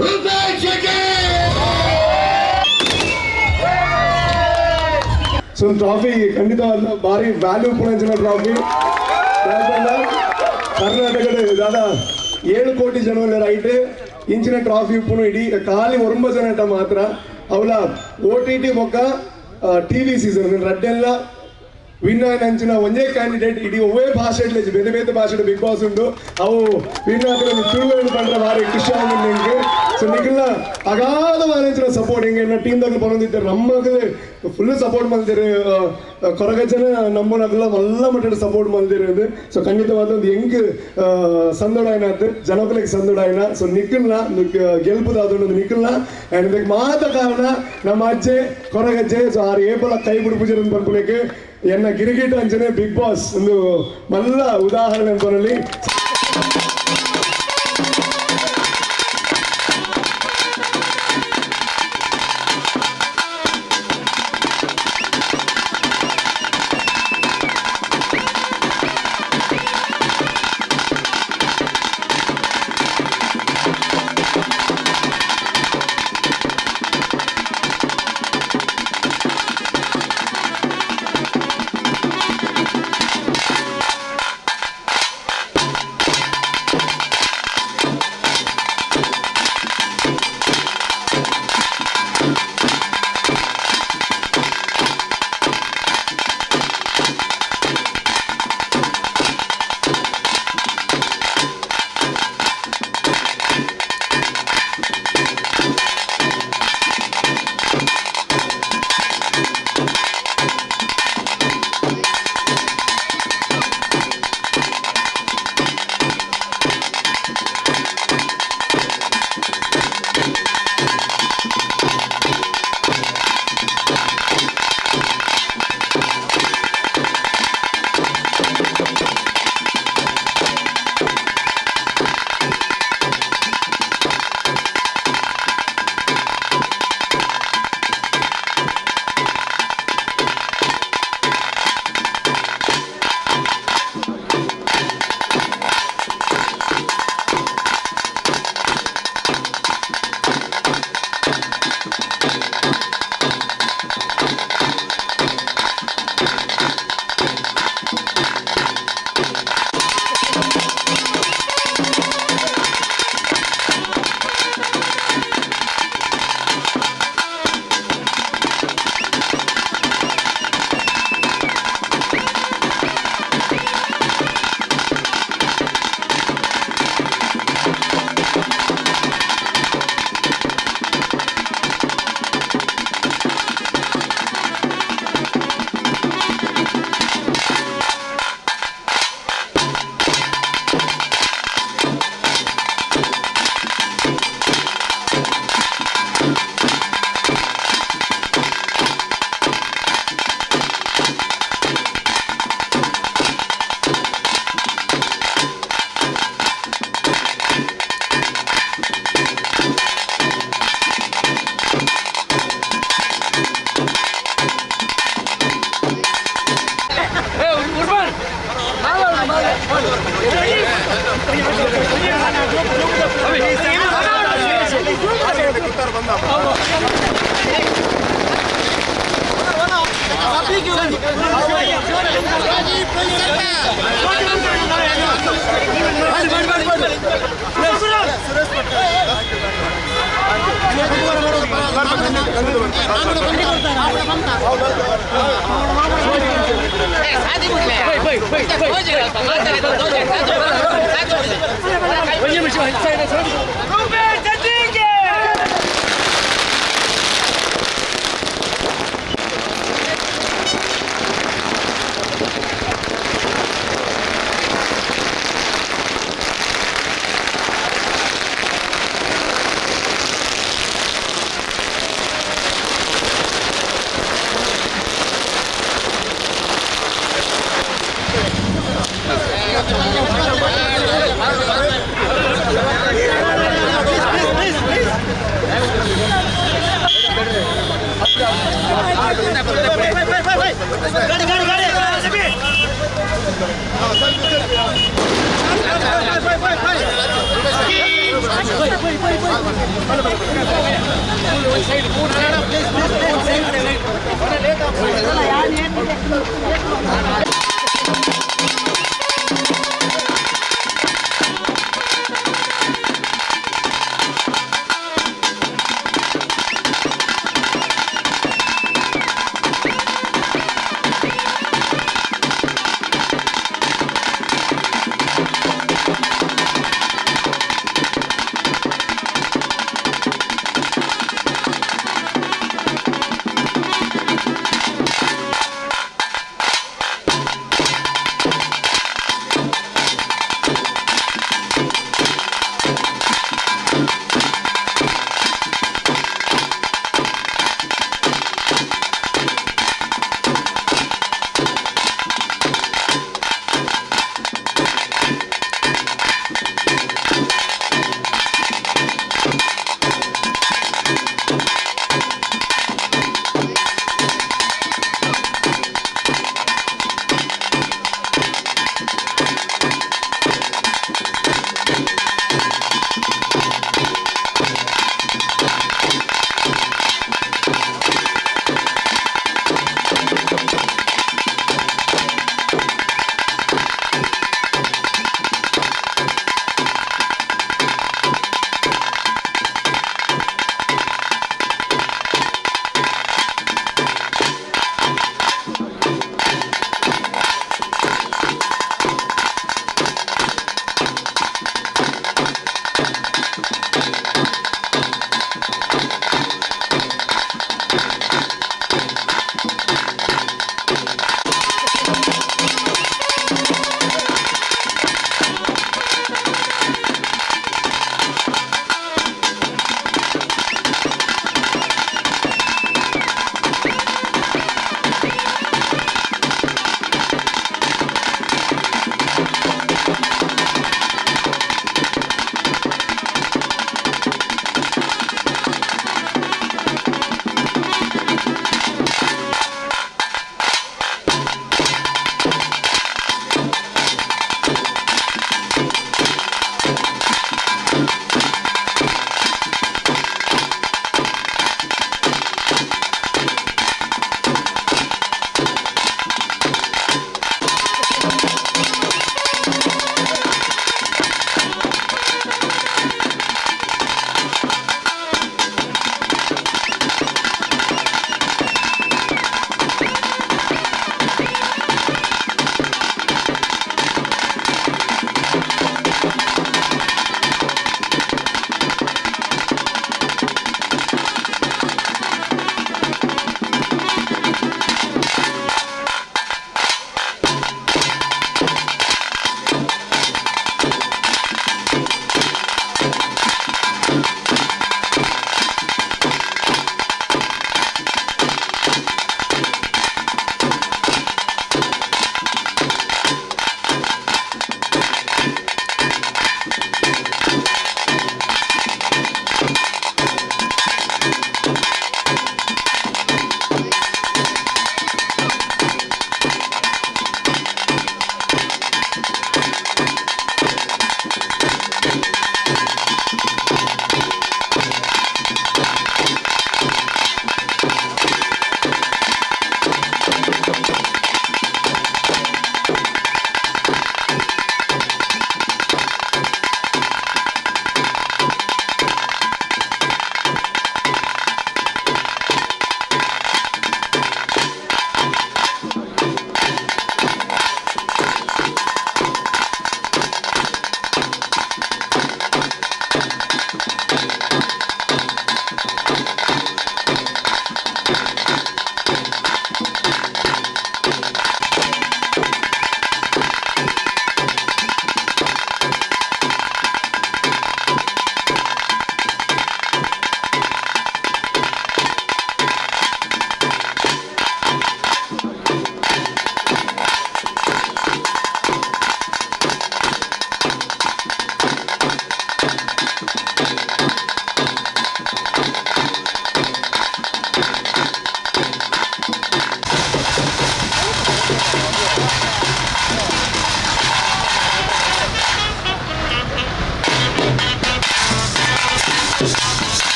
Rupesh Shetty. So trophy ಖಂಡಿತವಾದ ಭಾರಿ value ಪುಣಂಚಿನ trophy. ಕರ್ನಾಟಕದ ದಾದಾ 7 ಕೋಟಿ ಜನ ರೈಟ್ ಇಂಚಿನ ಟ್ರಾಫಿ ಉಪ್ಪುನು ಇಡೀ ಖಾಲಿ ಒಂಬ ಜನ ಮಾತ್ರ. ಅವಲ OTT ಬೊಕ್ಕ ಟಿವಿ ಸೀಸನ್ ರಡ್ಡೆಲ್ಲ ವಿನ್ ಆಯಿನ ಒಂಜೇ ಕ್ಯಾಂಡಿಡೇಟ್ ಇಡೀ ಒವ್ವೇ ಭಾಷೆ ಬೇರೆ ಬೇರೆ ಭಾಷೆ ಬಿಗ್ ಬಾಸ್ ಉಂಡು. ಅವು ವಿನ್ ಆದ್ರೆ ತುಳುವೆಂಡು ಪಂಡ್ರೆ ಭಾರಿ ಖುಷಿ ಆಗುಂಡು ನಿಂಗೆ. ಸೊ ನಿಖಿಲ್ನ ಅಗಾಧವಾದ ಸಪೋರ್ಟ್ ಹಿಂಗೆ ಎನ್ನ ಟೀಮ್ ದಾಗ ಬರೋದಿದ್ದಾರೆ ನಮ್ಮಗಲೇ ಫುಲ್ ಸಪೋರ್ಟ್ ಮಲ್ದಿರು. ಕೊರಗಜ್ಜನ ನಮ್ಮನಗಲ ಮಲ್ಲ ಮಟ್ಟದ ಸಪೋರ್ಟ್ ಮಲ್ದಿರೋದು. ಸೊ ಖಂಡಿತವಾದ ಒಂದು ಹೆಂಗ್ ಸಂದೋಡಾಯನ ಜನಕುಲಿಗೆ ಸಂದೋಡಾಯನ. ಸೊ ನಿಖಿಲ್ನ ಗೆಲ್ಪುದಾದ ನಿಖಿಲ್ನ ಅಂಡ್ ಇದಕ್ಕೆ ಮಾತ ಕಾರಣ ನಮ್ಮ ಅಜ್ಜೆ ಕೊರಗಜ್ಜೆ. ಸೊ ಆರು ಏಪಲ ಕೈ ಬಿಡುಪುಜರ ಪನ್ಪುನಕ್ಕೆ ಎನ್ನ ಗಿರಿಗಿಟ ಅಂಚನೆ ಬಿಗ್ ಬಾಸ್ ಒಂದು ಮಲ್ಲ ಉದಾಹರಣೆ ಬರಲಿ.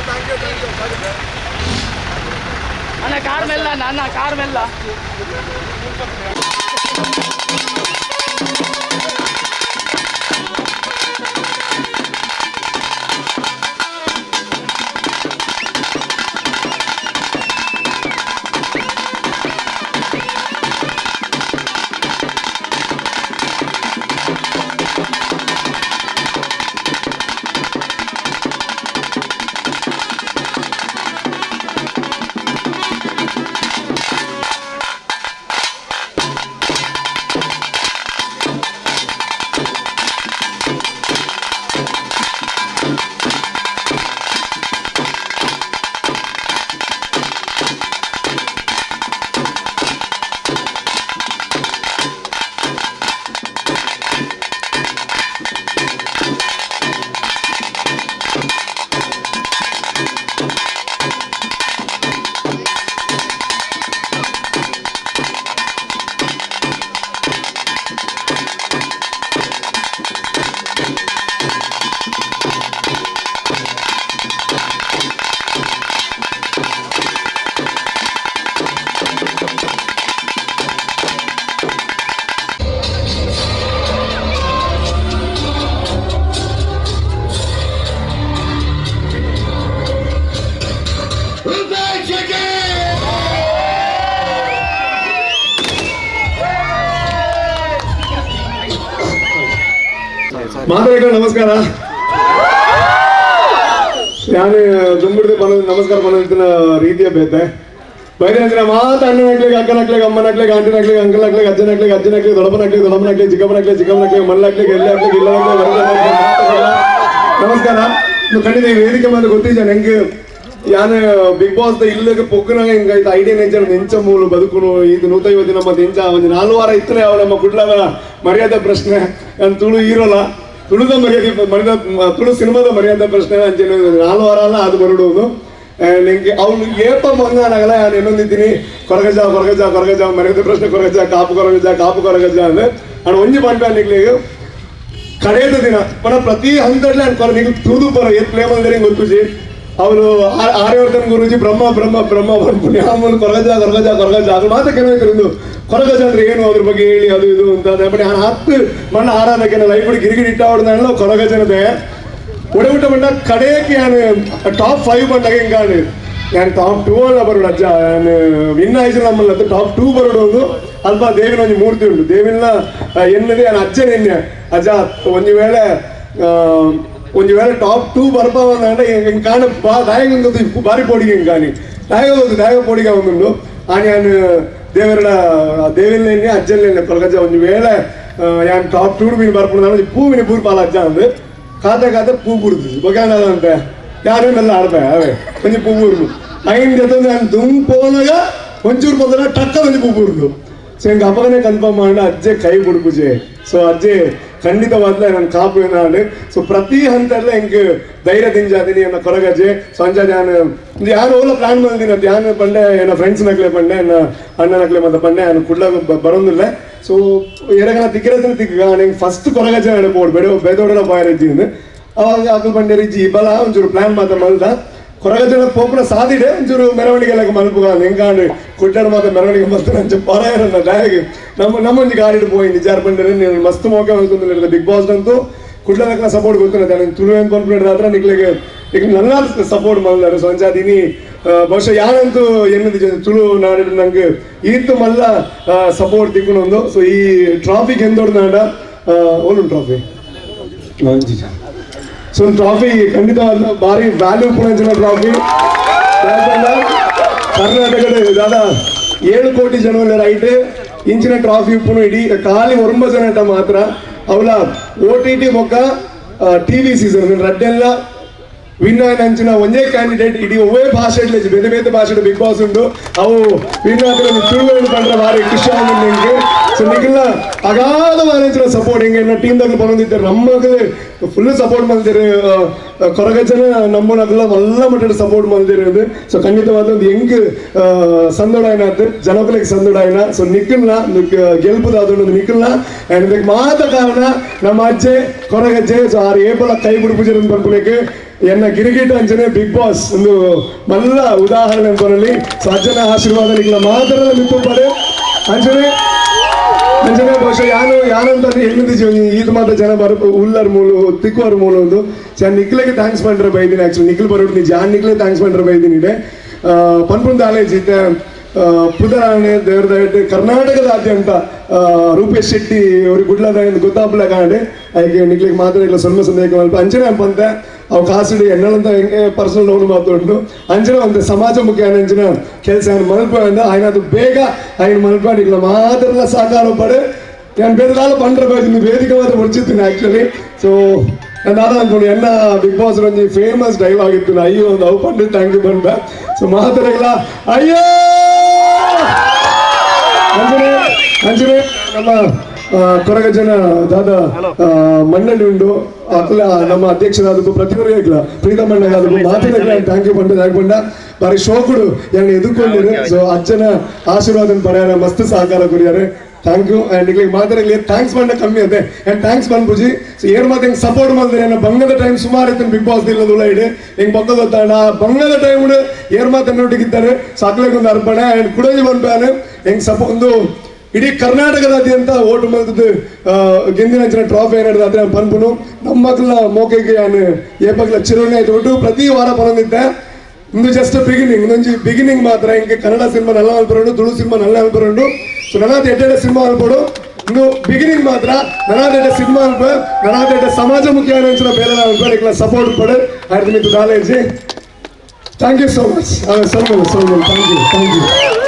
Thank you thank you. ಅಣ್ಣ car ಮೆಲ್ಲ, ಅಣ್ಣ ಕಾರ್ ಮೆಲ್ಲ. ಮಾತಾಡ ನಮಸ್ಕಾರ. ನಾನು ದುಂಬಿಡ್ದು ಬಂದ ನಮಸ್ಕಾರ ಬಂದ ರೀತಿಯ ಬೇತೆ ಬೈರಂಜಿನ ಮಾತು ಅಣ್ಣನಾಗ್ಲಿಕ್ಕೆ, ಅಕ್ಕನಾಗ್ಲಿಕ್ಕೆ, ಅಮ್ಮನಾಗ್ಲಿಕ್ಕೆ, ಆಂಟಿನಾಗ್ಲಿಕ್ಕೆ, ಅಂಕಲ್ನಾಗ್ಲಿಕ್ಕೆ, ಅಜ್ಜನಾಗ್ಲಿಕ್ಕೆ, ಅಜ್ಜನಾಗ್ಲಿಕ್ಕೆ, ದೊಡ್ಡಪ್ಪನಾಗ್ಲಿಕ್ಕೆ, ದೊಡ್ಡಮ್ಮನಾಗ್ಲಿಕ್ಕೆ, ಚಿಕ್ಕಪ್ಪನಾಗ್ಲಿಕ್ಕೆ, ಚಿಕ್ಕಮ್ಮನಾಗ್ಲಿಕ್ಕೆ, ಮಲ್ಲಾಗ್ಲಿಕ್ಕೆ, ಎಲ್ಲಿ ಆಗ್ಲಿಕ್ಕೆ, ಇಲ್ಲ ಆಗ್ಲಿಕ್ಕೆ ನಮಸ್ಕಾರ. ಖಂಡಿತ ಈ ವೇದಿಕೆ ಮೇಲೆ ಗೊತ್ತಿದ್ದೆ ನಂಗೆ ಯಾನು ಬಿಗ್ ಬಾಸ್ ಇಲ್ಲಕ್ಕೆ ಪೊಕ್ಕನಾಗ ಹಿಂಗಾಯ್ತು ಐಡಿಯಾ ನೆಂಚ ನೆಂಚ ಮೂಲ ಬದುಕುನು ಇದು 150 ನಮ್ಮ ಎಂಚ ಒಂದು 4 ವಾರ ಇತ್ತಲೇ ಅವ ನಮ್ಮ ಕುಡ್ಲದ ಮರ್ಯಾದೆ ಪ್ರಶ್ನೆ. ನಾನು ತುಳು ಹೀರೋಲ್ಲ, ತುಳುದ ಮರ್ಯಾದೆ ಮರ್ಯಾದ ತುಳು ಸಿನಿಮಾದ ಮರ್ಯಾದೆ ಪ್ರಶ್ನೆ ಅಂಚೆ 4 ವಾರ ಅಲ್ಲ ಅದು ಬರಡುವುದು. ನಿಂಗೆ ಅವ್ನು ಏಪ ಮಂಗನಾಗಲ್ಲ. ನಾನು ಇನ್ನೊಂದಿದ್ದೀನಿ ಕೊರಗಜ ಕೊರಗಜ ಕೊರಗಜ ಮರ್ಯಾದೆ ಪ್ರಶ್ನೆ ಕೊರಗಜ ಕಾಪು ಕೊರಗಜ ಕಾಪು ಕೊರಗಜ ಅಂದ್ರೆ ನಾನು ಒಂಜಿ ಪಂಪ ನಿಗ್ಲಿಗೆ ಕಡೆಯದ ದಿನ ಪುನಃ ಪ್ರತಿ ಹಂತದಲ್ಲಿ ನಾನು ಕೊರ ನಿಂಗೆ ತೂದು ಪರ ಏತ್ ಪ್ಲೇ ಮಾಡಿದ್ರೆ ಗೊತ್ತುಜಿ ಅವನು ಆರ್ಯವರ್ಧನ್ ಗುರೂಜಿ ಬ್ರಹ್ಮ ಬ್ರಹ್ಮ ಬ್ರಹ್ಮ ಪುಣ್ಯ ಆಮೇಲೆ ಕೊರಗಜ ಕೊರಗಜ ಕೊರಗಜ ಅದು ಮಾತ್ರ ಕೆಲವು ಕೊರಗಜ ಅಂದ್ರೆ ಏನು ಅದ್ರ ಬಗ್ಗೆ ಹೇಳಿ ಅದು ಇದು ಅಂತ. ಬಟ್ ನಾನು 10 ಮಣ್ಣ ಆರಾಧಕ್ಕೆ ಲೈಫ್ ಗಿರಿಗಿರಿ ಇಟ್ಟ ಕೊರಗಜನದೆ ಒಡಬಿಟ್ಟ ಬಣ್ಣ ಕಡೆಯಕ್ಕೆ ನಾನು ಟಾಪ್ 5 ಬಂದಾಗ ಹಿಂಗಾണ് ನಾನು ಟಾಪ್ 2 ಅಲ್ಲ ಬರೋಡು ಅಜ್ಜ ನಾನು ವಿನ್ ಆಯ್ತು ನಮ್ಮಲ್ಲ ಟಾಪ್ 2 ಬರೋಡು. ಅಲ್ಪ ದೇವಿನ ಒಂದು ಮೂರ್ತಿ ಉಂಟು ದೇವಿನ ಎನ್ನದೆ ನಾನು ಅಜ್ಜನ ಎಣ್ಣೆ ಅಜ್ಜ ಒಂದು ವೇಳೆ ಒಂದು ವೇಳೆ ಟಾಪ್ 2 ಬರ್ಪಾವಂದ್ರೆ ಹಿಂಗೆ ಕಾಣ ಬಾ ದಾಯಗೊಂದು ಬಾರಿ ಪೋಡಿಗೆ ಹಿಂಗೆ ಕಾಣಿ ದಾಯಗೋದು ದಾಯ ಪೋಡಿಗೆ ಒಂದುಂಡು ಆನೆ ನಾನು ದೇವರ ದೇವಿನ ಅಜ್ಜನ ಕೊರಗಜ್ಜ ಒಂದು ವೇಳೆ ಯಾನ್ ಟಾಪ್ 2 ಮೀನು ಬರ್ಪುಣ ಪೂವಿನ ಪೂರ್ಪಾಲ ಅಜ್ಜ ಅಂದು ಕಾತ ಕಾತ ಪೂ ಬುಡ್ದು ಬೊಕ್ಕಾಂತ ಯಾರು ಮೆಲ್ಲ ಆಡ್ಬೇ ಅವೇ ಒಂಜಿ ಪೂ ಬೂರ್ದು ಐನ್ ಜೊತೆ ನಾನು ದುಂಪೋನಾಗ ಒಂಚೂರು ಮೊದಲ ಟಕ್ಕ ಒಂಜಿ ಪೂ ಬೂರ್ದು. ಸೊ ಹಿಂಗೆ ಅಪ್ಪಗನೇ ಕನ್ಫರ್ಮ್ ಮಾಡಿ ಅಜ್ಜೆ ಕೈ ಬುಡ್ಪುಜೆ. ಸೊ ಅಜ್ಜೆ ಖಂಡಿತವಾದ ನಾನು ಕಾಪು ಏನಾಡು. ಸೊ ಪ್ರತಿ ಹಂತದಲ್ಲೇ ಹಿಂಗೆ ಧೈರ್ಯ ದಿಂಜಾದಿನಿ ಎನ್ನ ಕೊರಗಜ್ಜೆ. ಸೊ ಅಂಜ ನಾನು ಯಾರು ಓಲ ಪ್ಲಾನ್ ಮಾಡಿದೀನಿ ಅಂತ ಯಾನು ಪಂಡೆ ಎನ್ನ ಫ್ರೆಂಡ್ಸ್ ನಕ್ಲೆ ಪಂಡೆ ಎನ್ನ ಅಣ್ಣನಕ್ಲೆ ಮತ್ತೆ ಪಂಡೆ ನಾನು ಕುಡ್ಲ ಬರೋದಿಲ್ಲ. ಸೊ ಎರಗನ ತಿಕ್ಕಿರತನ ತಿಕ್ಕ ಹಿಂಗೆ ಫಸ್ಟ್ ಕೊರಗಜ್ಜೆ ನಾನು ಬೋರ್ಡ್ ಬೇಡ ಬೇದೋಡಲ ಬಾಯರಿದ್ದೀನಿ ಅವಾಗ ಅಕಲ್ ಪಂಡೆ ರಿಜ್ಜಿ ಬಲ ಒಂಚೂರು ಪ್ಲಾನ್ ಮಾತ್ರ ಮಲ್ದ ಕೊರಗಜ್ಜನ ಪೋಪುನ ಸಾದಿಡೆ ಒಂಚೂರು ಮೆರವಣಿಗೆ ಎಲ್ಲ ಮಲ್ಪುಗ ಹೆಂಗಾಂಡು ಕುಡ್ಲಡ ಮಾತ್ರ ಮೆರವಣಿಗೆ ಮಲ್ತ ಅಂಚ ಪರಾಯರನ್ನ ಡಾಯಗ್ ನಮ್ಮ ನಮ್ಮೊಂಜಿ ಗಾಡಿಡ್ ಪೋಯಿ ನಿಜಾರ್ ಪಂಡೆರ್ ನೀನು ಮಸ್ತ್ ಮೋಕೆ ಮಲ್ತೊಂದುಲ್ಲೆರ್ ಬಿಗ್ ಬಾಸ್ ಅಂತೂ ಕುಡ್ಲದಕ್ಲ ಸಪೋರ್ಟ್ ಗೊತ್ತುಂಡು ನಾನು ತುಳುವೆನ್ ಪನ್ಪುನೆಡ್ ಮಾತ್ರ ನಿಕ್ಲೆಗ್ ನಿಕ್ಲು ನನ್ನ ಸಪೋರ್ಟ್ ಮಲ್ದಾರೆ. ಸೊ ಅಂಚಾದ್ ಇನಿ ಬಹುಶಃ ಯಾರಂತೂ ಎನ್ನದಿ ತುಳು ನಾಡಿಡ್ ನಂಗೆ ಈತ್ ಮಲ್ಲ ಸಪೋರ್ಟ್ ತಿಕ್ಕುನೊಂದು. ಸೊ ಈ ಟ್ರಾಫಿಕ್ ಎಂದೊಡ್ದಾಂಡ ಓಲುಂಡು trophy so trophy ಖಂಡಿತ ಭಾರಿ ವ್ಯಾಲ್ಯೂ ಪುಣಂಚಿನ ಟ್ರಾಫಿ. ಕರ್ನಾಟಕದ ದಾದಾ 7 ಕೋಟಿ ಜನ ರೈಟ್ ಇಂಚಿನ ಟ್ರಾಫಿ ಉಪ್ಪುನು ಇಡೀ ಖಾಲಿ 9 ಜನ ಮಾತ್ರ ಅವಳ OTT ಬೊಕ್ಕ TV season ರಡ್ಡೆಲ್ಲ win ಆಯಿನ ಒಂದೇ ಕ್ಯಾಂಡಿಡೇಟ್ ಇಡೀ ಒವ್ವೇ ಭಾಷೆ ಬೇರೆ ಬೇರೆ ಭಾಷೆ ಬಿಗ್ ಬಾಸ್ ಉಂಡು ಅವು ವಿನ್ ಆದ್ರೆ ತುಳುವೆಂದು ಪಂಡ್ರೆ ಭಾರಿ ಖುಷಿ ಆಗುಂಡು ನಿಂಗೆ. ಸೊ ನಿಖಿಲ್ನ ಅಗಾಧವಾದ ಸಪೋರ್ಟ್ ಹಿಂಗೆ ಟೀಮ್ ದಾಗ ಬಂದಿದ್ದಾರೆ ನಮ್ಮಗಲೇ ಫುಲ್ ಸಪೋರ್ಟ್ ಮಲ್ದಿರು ಕೊರಗಜ್ಜನ ನಮ್ಮನಗಲ ಮಲ್ಲ ಮಟ್ಟದ ಸಪೋರ್ಟ್ ಮಲ್ದಿರೋದು. ಸೊ ಖಂಡಿತವಾದ ಒಂದು ಹೆಂಗ್ ಸಂದೋಡಾಯನ ಜನಕುಲೆಗ್ ಸಂದೋಡಾಯನ. ಸೊ ನಿಖಿಲ್ನ ಗೆಲ್ಪುದಾದ ನಿಖಿಲ್ನ ಅಂಡ್ ಇದಕ್ಕೆ ಮಾತ ಕಾರಣ ನಮ್ಮ ಅಜ್ಜೆ ಕೊರಗಜ್ಜೆ. ಸೊ ಆರು ಏಪಲ ಕೈ ಬಿಡುಪುಜೆ ಪನ್ಪುನೆಕ್ ಎನ್ನ ಗಿರಿಗಿಟ ಅಂಚನೆ ಬಿಗ್ ಬಾಸ್ ಒಂದು ಮಲ್ಲ ಉದಾಹರಣೆ ಅನ್ಕೊನಲ್ಲಿ. ಸೊ ಅಜ್ಜನ ಆಶೀರ್ವಾದ ನಿಕ್ಲ ಮಾತ್ರ ಮಿತ್ತುಪಡೆ. ಅಂಚನೆ ಅಂಚನೆ ಬಹುಶಃ ಯಾನು ಯಾನಂತ ಎಣ್ಣುದಿಜಿ ಈತ ಮಾತ್ರ ಜನ ಬರ ಉಲ್ಲರ್ ಮೂಲು ತಿಕ್ಕುವರ್ ಮೂಲು ಒಂದು ಸೊ ನಿಕ್ಲೆಗೆ thanks ಪಂಡ್ರೆ ಬೈದಿನಿ. ಆಕ್ಚುಲಿ ನಿಕ್ಲು ಬರೋಡು ನಿಜ, ಯಾನ್ ನಿಕ್ಲೆ thanks ಪಂಡ್ರೆ ಬೈದಿನಿ. ಇದೆ ಪನ್ಪುಂದ ಆಲೇಜ್ ಇತ್ತೆ ಪುದರಾಣೆ ದೇವರ ಕರ್ನಾಟಕದಾದ್ಯಂತ ರೂಪೇಶ್ ಶೆಟ್ಟಿ ಅವ್ರಿಗೆ ಗುಡ್ಲದ ಗೊತ್ತಾಪಲ ಕಾಂಡೆ. ಐಕೆ ನಿಕ್ಲಿಗೆ ಮಾತ್ರ ಇಲ್ಲ ಸೊನ್ನೆ ಸಂದೇಹ ಮಲ್ಪ. ಅಂಚನೆ ಪಂತೆ ಅವು ಕಾಸುಡಿ ಎನ್ನಳಂತ ಹೆಂಗೆ ಪರ್ಸನಲ್ ಲೋನ್ ಮಾತುಂಟು. ಅಂಚನೆ ಒಂದು ಸಮಾಜಮುಖಿ ಅಂಚಿನ ಕೆಲಸ ಮಲ್ಪ ఆయన ಅದು ಬೇಗ ఆయన ಮಲ್ಪ. ನಿಕ್ಲ ಮಾತ್ರ ಸಹಕಾರ ಪಡೆ. ನಾನು ಬೇರೆ ಪಂಡ್ರ ಬೈದಿನಿ, ವೇದಿಕೆ ಮಾತ್ರ ಮುಚ್ಚಿದ್ದೀನಿ ಆಕ್ಚುಲಿ. ಸೊ ನಾನು ದಾದ ಅನ್ಕೊಂಡು ಎನ್ನ ಬಿಗ್ ಬಾಸ್ ಒಂಜಿ ಫೇಮಸ್ ಡೈಲಾಗ್ ಇತ್ತು, ಅಯ್ಯೋ ಒಂದು ಅವು ಪಂಡು thank you ಬಂದ. ಸೊ ಮಾತಾಡಲ್ಲ ಅಯ್ಯೋ. ಅಂಜನೆ ಅಂಜನೆ ನಮ್ಮ ಕೊರಗಜ್ಜನ ದಾದ ಮಂಡಳಿ ಉಂಡು, ಅಕ್ಲ ನಮ್ಮ ಅಧ್ಯಕ್ಷರಾದಕ್ಕೂ ಪ್ರತಿಯೊಬ್ಬರಿಗೂ ಪ್ರೀತಮಣ್ಣಗಾದಕ್ಕೂ ಮಾತಾಡಲ್ಲ thank you ಬಂಡ. ಯಾಕೆ ಬಂಡ ಬಾರಿ ಶೋಕುಡು ಎನ್ನ ಎದುಕೊಂಡಿರು. ಸೊ ಅಜ್ಜನ ಆಶೀರ್ವಾದ ಪಡೆಯಾರ ಮಸ್ತ್ ಸಹಕಾರ ಕೊರಿಯಾರೆ. Thank you. And ಈಗ ಮಾತಾಡಲಿ thanks ಬಂಡ ಕಮ್ಮಿ ಅದೇ ಅಂಡ್ thanks ಬಂದ್ಪುಜಿ. ಸೊ ಏರ್ ಮಾತು ಹೆಂಗ್ ಸಪೋರ್ಟ್ ಮಾಡಿದ್ರೆ ಏನ ಬಂಗದ ಟೈಮ್ ಸುಮಾರು ಇತ್ತು ಬಿಗ್ ಬಾಸ್ ದಿಲ್ಲದುಳ ಇಡೆ ಹೆಂಗ್ ಪಕ್ಕ ಗೊತ್ತಾಣ ಬಂಗದ ಟೈಮ್ ಏರ್ ಮಾತು ನೋಟಿಗಿದ್ದಾರೆ. ಸೊ ಅಕ್ಲೆಗೆ ಒಂದು ಅರ್ಪಣೆ. ಅಂಡ್ ಕುಡೋಜಿ ಬಂದ್ಪಾನೆ ಹೆಂಗ್ ಸಪೋ ಒಂದು ಇಡೀ ಕರ್ನಾಟಕದಾದ್ಯಂತ ಓಟು ಮಲ್ತದ್ದು ಗೆಂದಿನ ಟ್ರಾಫಿ ಏನಾದ್ರೆ ಪನ್ಪುನು ನಮ್ಮ ಮಕ್ಕಳ ಮೋಕೆಗೆ ನಾನು ಏಪಗ್ಲ ಚಿರೋಣಿ ಆಯ್ತು ಒಟ್ಟು ಪ್ರತಿ ವಾರ ಪನೊಂದಿದ್ದೆ. ಇಂದು ಜಸ್ಟ್ ಬಿಗಿನಿಂಗ್, ಇನ್ನೊಂಜಿ ಬಿಗಿನಿಂಗ್ ಮಾತ್ರ. ಹಿಂಗೆ ಕನ್ನಡ ಸಿನಿಮಾ ನಲ್ಲ ಅಲ್ಪರುಂಡು, ತುಳು ಸಿನಿಮಾ ನಲ್ಲ ಅಲ್ಪರುಂಡು. ಸೊ ನನಾದ ಎಡ್ಡೆಡೆ ಸಿನಿಮಾ ಅಲ್ಪಡು. ಇಂದು ಬಿಗಿನಿಂಗ್ ಮಾತ್ರ. ನನಾದ ಎಡ್ಡೆ ಸಿನಿಮಾ ಅಲ್ಪ, ನನಾದ ಎಡ್ಡೆ ಸಮಾಜಮುಖಿ ಅಂಚಿನ ಬೇರೆ ಅಲ್ಪ ಸಪೋರ್ಟ್ ಪಡು ಆಯ್ತು ಮಿತ್ತು knowledge. Thank you so much. So much, so much. Thank you, thank you.